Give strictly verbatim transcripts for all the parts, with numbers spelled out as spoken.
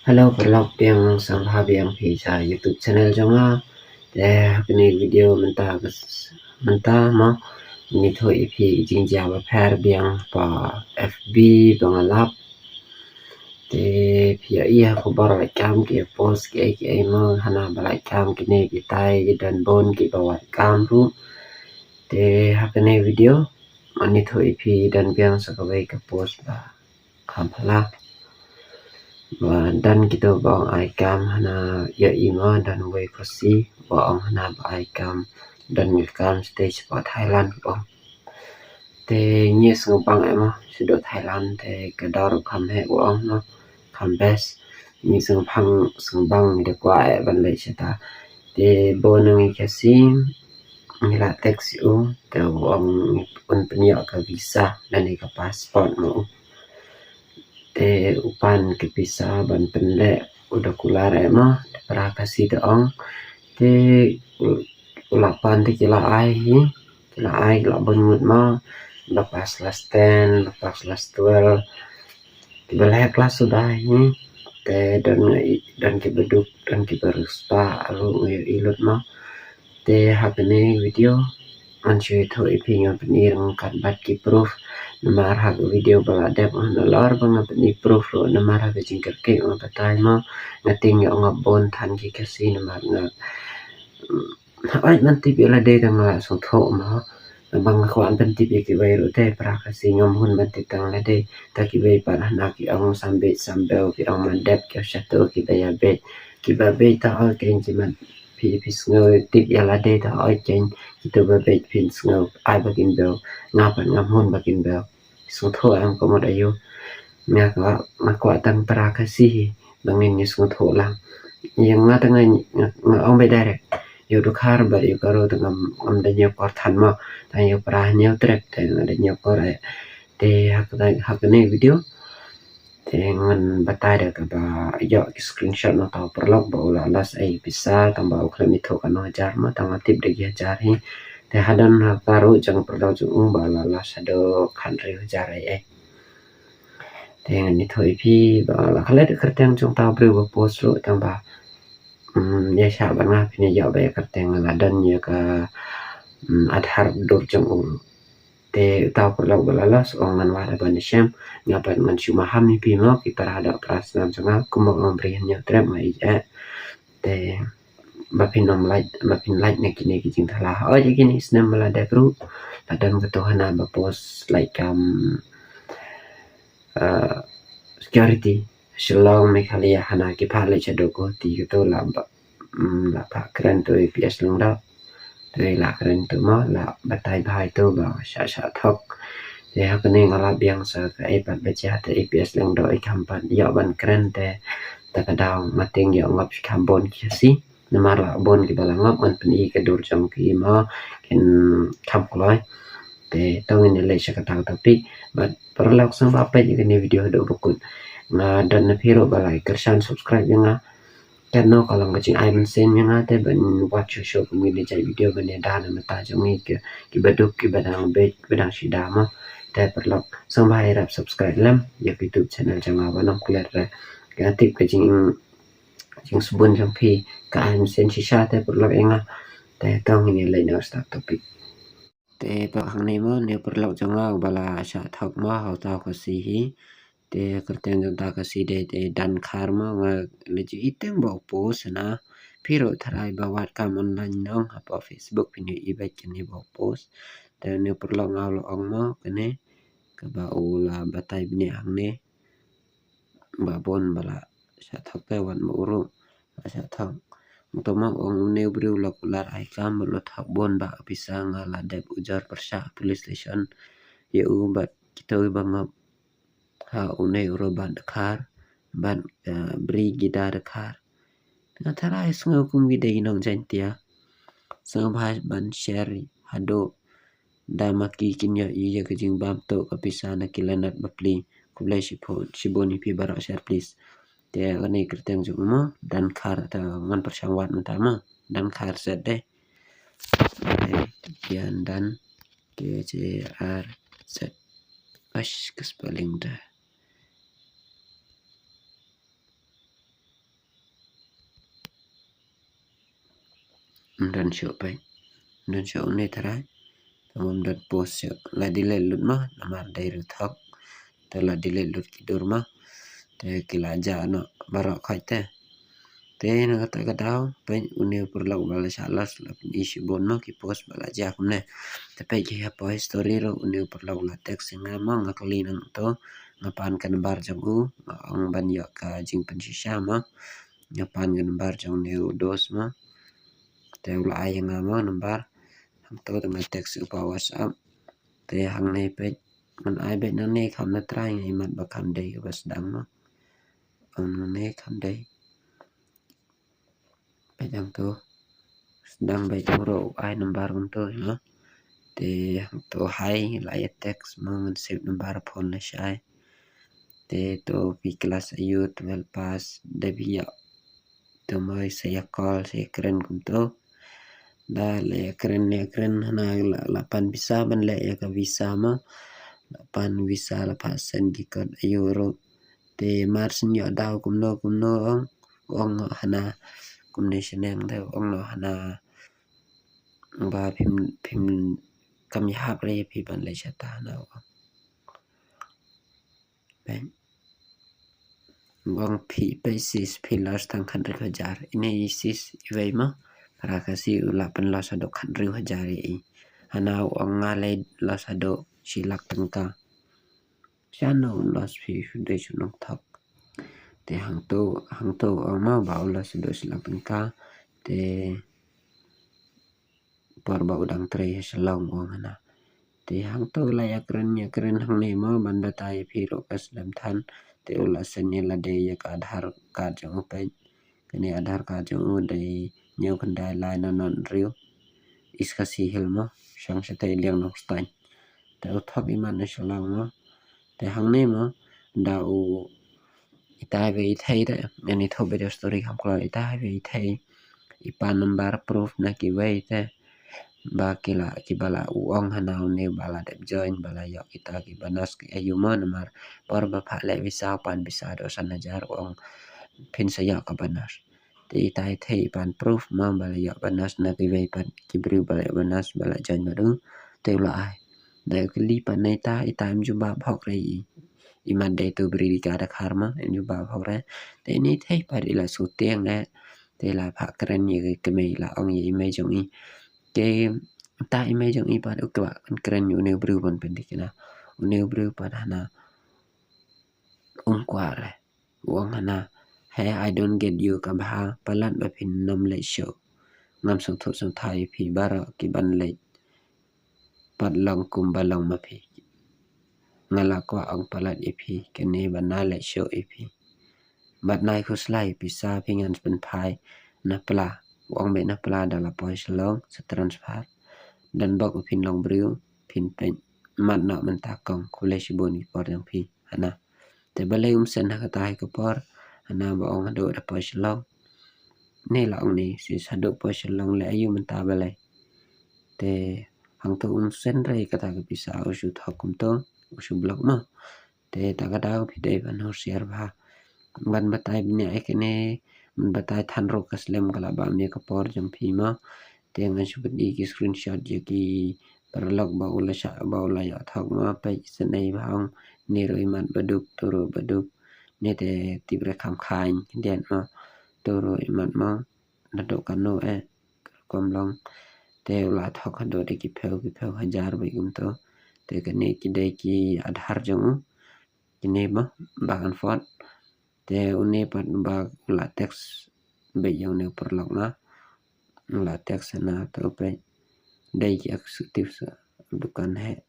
Hello paralok, biang sngewbha biang phi sha YouTube channel jong nga. Te ha kane video mynta ka s-, mynta mo ngi thoh ïa phi jingjia bapher biang pa F B ba nga lap. Te phi ïa i ha khubor lait kam ki post ki ei ki ei mo, hana ba lait kam kine kitai ki don bun kiba wad kam ruh. Te ha kane video ngan ïathuh ïa phi don biang sa kawei ka post ba kham phylla. Ba don kito ba ong ai kam hana ïa i mo, don wei Khasi ba ong hana ba ai kam, don ngi kam stage ba Thailand ba ong. Te ngi sngewbang eh mo, sha dok Thailand te ka dor kham heh ba ong mo, kham best. Ngi sngewbang, sngewbang ngi da kwah eh ban leit shata. Te bun ngi Khasi ngi la text ïa u, te u ong un pynïoh ka visa lane ka passport mo. Te u pan ka pisa ban pynleh, u da kular eh mo, te para Khasi te ong. Te u, u la pan te ki la ai hi, ki la ai, ki la bun ngut mo, ba pass class ten, ba pass class twelve, kiba leh class suda hi. Te don, don kiba duk, don kiba riewspah ruh, ngi ïohi lut mo. Te ha kane video ngan shu ïathuh ïa phi, ngan pyni ryngkat bad ki proof. Namar ha ka video ba la dep ngan, nalor ba ngan pyni proof ruh, namar ha ka jingkyrkieh ngan batai mo, nga tieng ïoh ngop bun than ki Khasi namar nga, mm, hooid, ngan tip ïa lade tang nga la sngewthuh mo. Namar nga kwah ban tip ïa kiwei ruh te para Khasi, ngam hun ban tip tang lade. Ta kiwei pat hana ki ong sam beit sam bew, ki ong man dep ki ong shato kiba ïa beit. Kiba beit ta oi keiñ ki man, phi, phi sngew tip ïa lade ta oi keiñ, kito ba beit phin sngew ai ba kin bew. Nga pat ngam hun ba kin bew. Sngewthuh em ka mut aïu. Nga kwah, nga kwah tang para Khasi hi ba ngin ïa sngewthuh lang. Ïa nga tang nga, nga, nga ong beit direct. Ïa u Dkhar bad ïa u Garo tang ngam, ngam da ñiewkor than mo. Tang ïa u para Hynñiewtrep te nga da ñiewkor eh. Te ha kane, ha kane video te ngan batai da kaba ïoh ki screenshot na uta u paralok ba u la loss ei pisa, tang ba u khlem ïathuh kano hajar mo, tang nga tip da ki hajar hi. Te hadien ha ka ruh jong u paralok jong u ba la loss haduh khathynriew hajar ei ei. Te ngan ïathuh ïa phi ba la klet kyrteng jong uta u briew ba post ruh, tang ba, mm, ïa shah ban nga phin ïa ïoh ba ïa kyrteng, la don ïa ka, mm, Aadhaar dur jong u ruh. Te uta u paralok ba la loss, ong ngan wad ban ïashem, nga pat ngan shu maham ïa phi mo ki para doh para snam jong nga, kumba ong u Bri Hynñiewtrep nga ïeit eh. Te ba phin ym like, ba phin like na kine ki jingthala. Hooid, ïa kine ki snem ba la dep ruh la don kato hana ba post lait kam, eh, security Shillong, Meghalaya, hana ki phah leit sha Guwahati, kato la ba, mm, la phah kren to A P S Lyngdoh. To la kren to mo, la batai bha ïa to ba shah, shah thok. Te ha kane nga la biang sa kaei pat ba jia, te A P S Lyngdoh i kham pat ïoh ban kren, te ta ka daw nga tieng ïoh ngop shi kham bun ki Khasi. Namar la bun kiba la ngop, ngan pyni ka dur jong ki mo, kin kham kloi. Te to ngin ïa leit sha kata ka topic. Bad paralok sngewbha peit ïa kane video haduh ba kut. Nga don na phi ruh ba la kyrshan subscribe ïa nga. Katno ka long ka jingai mynsiem ïa nga te ban wad shuh shuh kum kine ki jait video ban ïada na bynta jong ngi ki, kiba duk, kiba dang beit, kiba dang shida mo. Te paralok sngewbha ïarap subscribe lem ïa ka YouTube channel jong nga, ba nym klet re. Nga tip ka jing, jingsbun jong phi ka ai mynsiem shisha te paralok ïa nga. Te to ngin ïa leit na ka start topic. Te paralok, hangne mo une u paralok jong nga uba la shah thok mo ha uta u Khasi hi. Te kyrteng jong uta u Khasi dei te Dankhar mo, nga la ju i teng ba u post na. Phi ruh tharai ba wad kam online nong hapoh Facebook phin ïohi beit kane ba u post. Te une u paralok nga u la ong mo kane kaba u la batai bniah hangne. Ba bun ba la shah thok te wan ba u ruh la shah thok. Uto mo u ong une u briew u la kular ai kam bad u la thok bun ba ka pisa, nga la dep ujor pyrshah police station ïa u bad kito kiba ngop ha une u Robert Dkhar bad, eh, Brigida Dkhar. Nga tharai sngew kum ki dei ki nong Jaiñtia. Sngewbha ban share haduh da ma ki kin ïohi ïa ka jingbam tuh ka pisa na ki lanot bapli. Khublei shibun, shibun ïa phi baroh, share please. Te kane kyrteng jong u mo Dankhar, te ngan pyrshang wad mynta mo, Dankhar Z dei. Te Kian Dan, K J R Z. Ash, ka spelling da. Don shuh peit. Don shuh une trai. Te ym don post shuh. La delete lut mo, namar dei ruh thok. Te la delete lut ki dur mo. Te ki la jah noh baroh khoit te. Te na kata ka daw, peit une u paralok ba la shah lost, la pyni shibun mo ki post ba la jah kumne. Te peit ki ha poi history ruh une u paralok la text ïa nga mo, nga kylli nangto, nga pan ka number jong u, nga ong ban ïoh ka jingpynshisha mo. Nga pan ka number jong une u dos mo. Te u la ai ïa nga mo number. Hangto te nga text u pa WhatsApp. Te hangne peit, ngan ai beit nangne kham na trai, nga ïohi mat ba kham dei kaba sdang mo. Ong nangne kham dei. Peit hangto. Sdang beit, u ruh u ai number kumto mo. Te hangto hi, la ïa text mo, ngan save number phone lashai. Te to phi klas aiu, twelve pass, da phi ïoh. To mo sa ïa call, sa ïa kren kumto. Da la ïa kren, ïa kren hana la, la pan pisa ban leh ïa ka visa mo. La pan visa, la phah send ki code aiu ruh. Te mar shu ïoh daw kumno kumno ong, ong noh hana kumne shaneng te ong noh hana ba phim, phim kam ïahap re ïa phi ban leit shata hana ong. Peit. Ong phi peit sis phi lost tang khathynriew hajar. Ine i sis iwei mo. Para Khasi u la pynlost haduh khathynriew hajar ïa i. Hana u ong nga lei lost haduh shi lak tyngka. Shano u lost phi shu dei shu nongthok. Te hangto, hangto u ong mo ba u lost haduh shi lak tyngka. Te por ba u dang trei ha Shillong u ong hana. Te hangto la ïa kren, ïa kren hangne mo ban batai ïa phi ruh ka slem than. Te u la send ïa lade ïa ka Aadhaar card jong u peit. Kane Aadhaar card jong u dei hynñiew khyndai lai naw naw hynriew. East Khasi Hills mo, shong shatei liang Nongstoiñ. Te u thok imat na Shillong mo. Te hangne mo, da u itai wei i thei te, ngan ïathuh beit ïa u story kham kloi, itai wei i thei. I pan number proof na kiwei te. Ba ki la, kiba la u ong hana une ba la dep join, ba la ïoh kita ki bonus ki aiu mo namar por ba phah leh visa u pan visa haduh san hajar u ong phin sa ïoh ka bonus. Te itai thei i pan proof mo ba la ïoh bonus na kiwei pat ki briew ba la ïoh bonus ba la join bad u. Te u la ai. Da u kylli pat na ita, ita im jubab hok re i. Imat dei tu briew di ka Dkhar mo, im jubab hok re. Te ine i thei pat i la shu tieng eh. Te i la phah kren ïa ka mei, i la ong ïa i mei jong i. Te ita i mei jong i pat u kwah kan kren ïa une u briew ban pynthikna. Une u briew pat hana um kwah re. U ong hana, "Hey, I don't get you, ka bha, palat ba phin nym leit shuh. Ngam sngewthuh sngewthuh ïa phi baroh ki ban leit. Pat long kum ba long ma phi. Nga la kwah ong palat ïa phi, kane ba na leit shuh ïa phi. Bad nai khuslai pisa phi ngan pynphai na pla." U ong beit na pla da la poi Shillong sa transfer. Don bok u phin long briew, phin peit mat noh mynta kong, khublei shibun ki por jong phi. Hana. Te balei um send ha kata hi ka por, hana ba ong haduh da poi Shillong. Ne la ong ne, sis haduh poi Shillong leh aiu mynta balei. Te hangto um send re kata ka pisa, u shu thok kumto, u shu block mo. Te ta ka daw phi dei ban husiar bha. Ban batai bniah ïa kane, ban batai than ruh ka slem ka la bam ïa ka por jong phi mo. Te ngan shu pyni ki screenshot ïa ki paralok ba u la shah, ba u la ïoh thok mo, peit sngewbha ong, ne ruh imat baduk, tu ruh baduk. Ne te tip re kham khaiñ, diat mo, tu ruh imat mo, naduh kano eh, rukom long. Te u la thok haduh da ki phew, ki phew hajar beit kumto. Te kane ki dei ki Aadhaar jong u. Kine mo, back and forth. Te une pat ba u la text beit ïa une u paralok na. U la text na to peit. Dei ki executive sa dukan heh.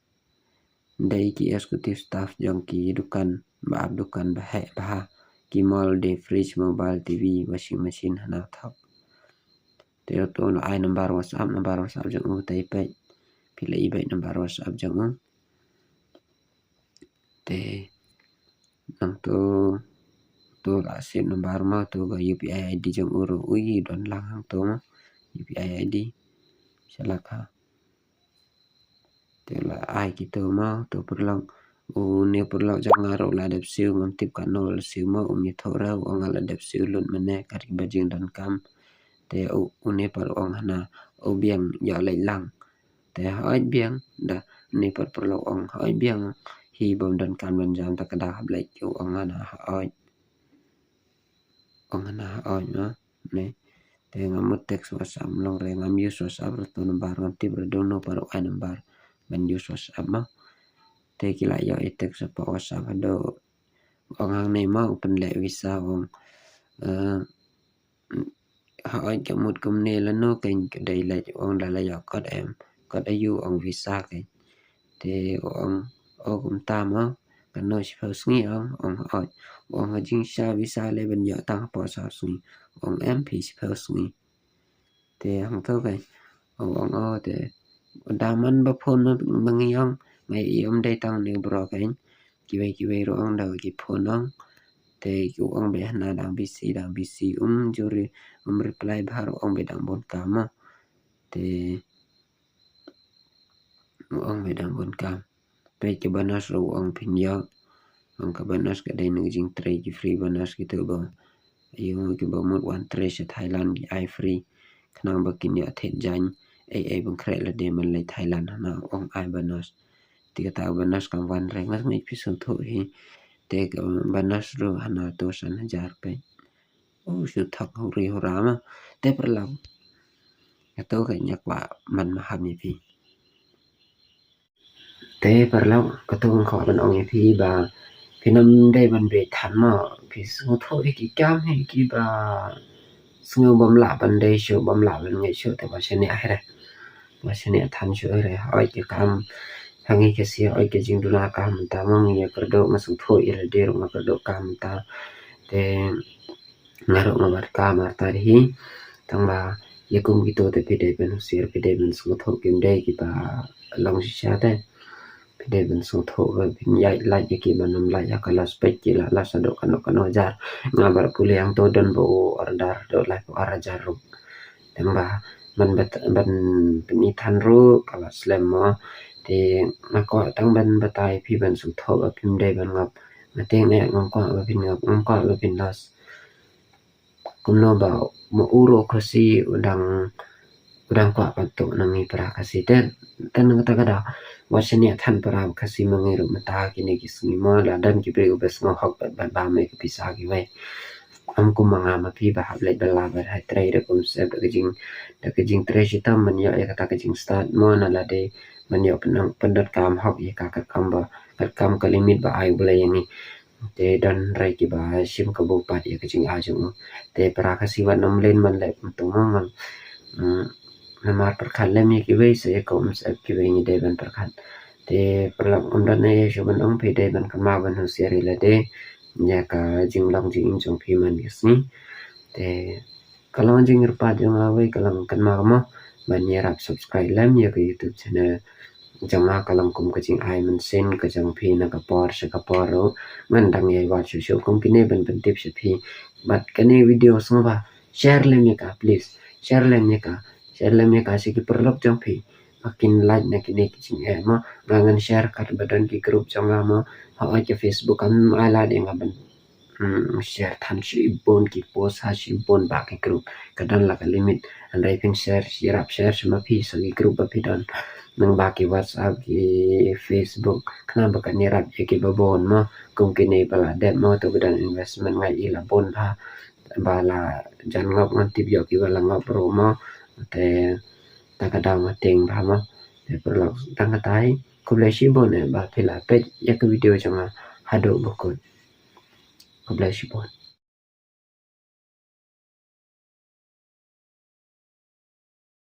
Dei ki executive staff jong ki dukan, ba ap dukan ba heh bha. Ki mall, dei fridge, mobile, T V, washing machine, hana thok. Te to la ai number WhatsApp, number WhatsApp jong u te peit. Phi la i beit number WhatsApp jong u. Te nangto, to la save number mo, to ka U P I I D jong u ruh u i don lang hangto mo. U P I I D. Shalak ha. Te la ai kito mo, to paralok. Une paralok jong nga ruh la dep siew, ngam tip kano la siew mo, um ïathuh re, u ong nga la dep siew lut mynne, kat kiba jingdonkam. Te u, une pat u ong hana, u biang ïoh leit lang. Te hooid biang, da ni pat paralok ong hooid biang, hi bym donkam ban jam ta ka da hap leit, u ong hana hooid. Ong hana hooid ma, ne. Te ngam mut text WhatsApp, long re ngam use WhatsApp, ruh to number ngam tip ruh dang no pat u ai number ban use WhatsApp ma. Te ki la ïoh i text pa WhatsApp haduh ong hangne ma u pynleh visa ong, eh, hooid ka mut kumne lano kein ka dei leit, ong da la ïoh kot em, kot aiu, ong visa kein. Te u ong o kumta ma, kano shiphew sngi ong, ong hooid. U ong ha jingshisha visa lei ban ïoh tang hapoh saw sngi. U ong em phi shiphew sngi. Te hangto kein u ong o te da man ba phone ma ngi ong, ngi i ym dei tang ne bro kein. Kiwei kiwei ruh ong da ki phone ong. Te ki ong ba hana dang busy, dang busy, um jur, um reply bha ruh, ong ba dang bun kam ma. Te u ong ba dang bun kam. Peit ka bonus ruh u ong phin ïoh. Ong ka bonus ka dei na ka jingtrei, ki free bonus kito ba, ïoh kiba mut wan trei sha Thailand ki ai free. Khnang ba kin ïoh thied jaiñ ei ei ban khreh lade man leit Thailand, hana u ong ai bonus. Te kata ka bonus kam wan re, nga ngeit phi sngewthuh hi. Te ka bonus ruh hana to san hajar peit. U shu thok huri hura ma. Te paralok, kato ka nga kwah ban maham ïa phi. Te paralok, kato nga kwah ban ong ïa phi ba phin ym dei ban beit than ma. Phi sngewthuh ïa ki kam hi kiba sngew bym lah ban dei shuh, bym lah ban ngeit shuh, te ba shaniah hi re. Ba shaniah than shuh hi re. Hooid ka kam ha ngi Khasi, hooid ka jingduna kam mynta ma, ngi ïa kyrduh, nga sngewthuh ïa lade ruh nga kyrduh kam mynta. Te nga ruh nga wad kam artat hi. Tang ba ïa kum kito te phi dei ban husiar, phi dei ban sngewthuh, kim dei kiba long shisha te. Phi dei ban sngewthuh ba phin ïaid lait ïa ki ban ym lait ha ka loss, peit ki la loss haduh kano kano hajar. Nga ba pule hangto don ba u order haduh laiphew ar hajar ruh. Tang ba ban bat-, ban pyni than ruh ka la slem mo. Te nga kwah tang ban batai phi ban sngewthuh ba phim dei ban ngop. Nga te nga ngam kwah ba phin ngop, ngam kwah ba phin loss. Kumno ba ma u ruh u Khasi u dang, u dang kwah ban tuh na ngi para Khasi te. Te na kata ka daw wat shaniah than para Khasi ma ngi ruh mynta kine ki sngi mo, la don ki briew ba sngewhok bad ba bam ïa ka pisa kiwei. Ym kum ma nga ma phi ba hap leit bylla bad hai trei da kum sep da ka jing, da ka jingtrei shitom ban ïoh ïa kata ka jingstad mo, na lade ban ïoh pyndonkam hok ïa ka katkam ba, katkam ka limit ba ai U Blei ïa ngi. Te don re kiba shim kabu pat ïa ka jingai jong u. Te para Khasi wat nym leh man leh kumto mo, ngam, mm, namar pyrkhat lem ïa kiwei sa ïa ka um sep kiwei ngi dei ban pyrkhat. Te paralok, ym don ei ei shuh ban ong, phi dei ban kynmaw ban husiar ïa lade ïa ka jinglong jingim jong phi man ka sngi. Te ka long jingkyrpad jong nga wei, ka long kynmaw mo ban ïarap subscribe lem ïa ka YouTube channel jong nga. Ka long kum ka jingai mynsiem ka jong phi, na ka por sha ka por ruh ngan dang ïai wad shuh shuh kum kine ban pyntip sha phi. Bad kane video sngewbha share lem ïa ka, please, share lem ïa ka, share lem ïa ka sha ki paralok jong phi ba kin lait na kine ki jingeh mo. Nga ngan share katba don ki group jong nga mo, ha oi ka Facebook kam ai lad ïa nga ban, mm, share than shibun ki post ha shibun bah ki group. Ka don la ka limit. Hynrei phin share, ïarap share sha ma phi sa ki group ba phi don, nang ba ki WhatsApp, ki Facebook, khnang ba kan ïarap ïa kiba bun mo. Kum kine ba la dep mo, to ba don investment nga i la bun bha, ba la jan ngop, ngan tip ïoh kiba la ngop ruh mo. Te ta ka daw nga tieng bha mo. Te paralok, tang katai, khublei shibun eh ba phi la peit ïa ka video jong nga haduh ba kut. Khublei shibun.